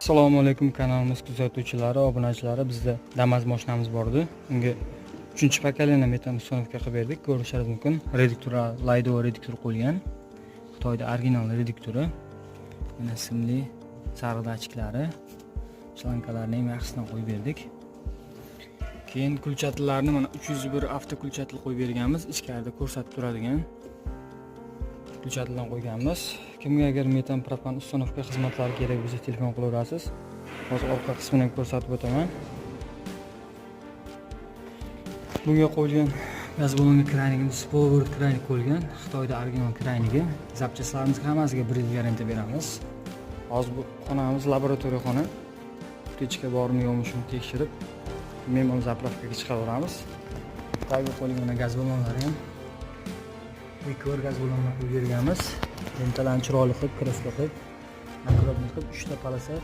Assalomu alaykum, kanalimiz kuzatuvchilari, obunachilari. Bizda Damas mashinamiz bor edi. Unga uchinchi поколение metan установка qilib berdik. Ko'rishingiz mumkin. Reduktor Laydo reduktor qo'yilgan. Xitoyda original reduktori. Mana simli sariq datchiklari. Shlankalarni ham yaxshisidan qo'yib berdik. Keyin включатель larni mana 301 avtoключатель qo'yib berganmiz. Ichkarida ko'rsatib turadigan включатель dan qo'yganmiz. Kimga agar metan, propan установка xizmatlari kerak bo'lsa, telefon qilaverasiz. Hozir orqa qismini ham ko'rsatib o'taman. Bunga qo'yilgan gaz ballonga kranigimiz полуоборот kranik qo'yilgan. Xitoyda original kranigi. Запчасть larimizga hammasiga 1 yil garantiya beramiz. Hozir bu xonamiz laboratoriya xona. Утечка bormi, yo'qmi, shuni tekshirib, bemalol заправка ga chiqaraveramiz. Tagiga qo'yilgan gaz ballonlari ham Vikor gaz ballonlar qo'yib berganmiz. Lentalarni chiroyli qilib, краска qilib, аккуратный qilib, 3 ta полоса.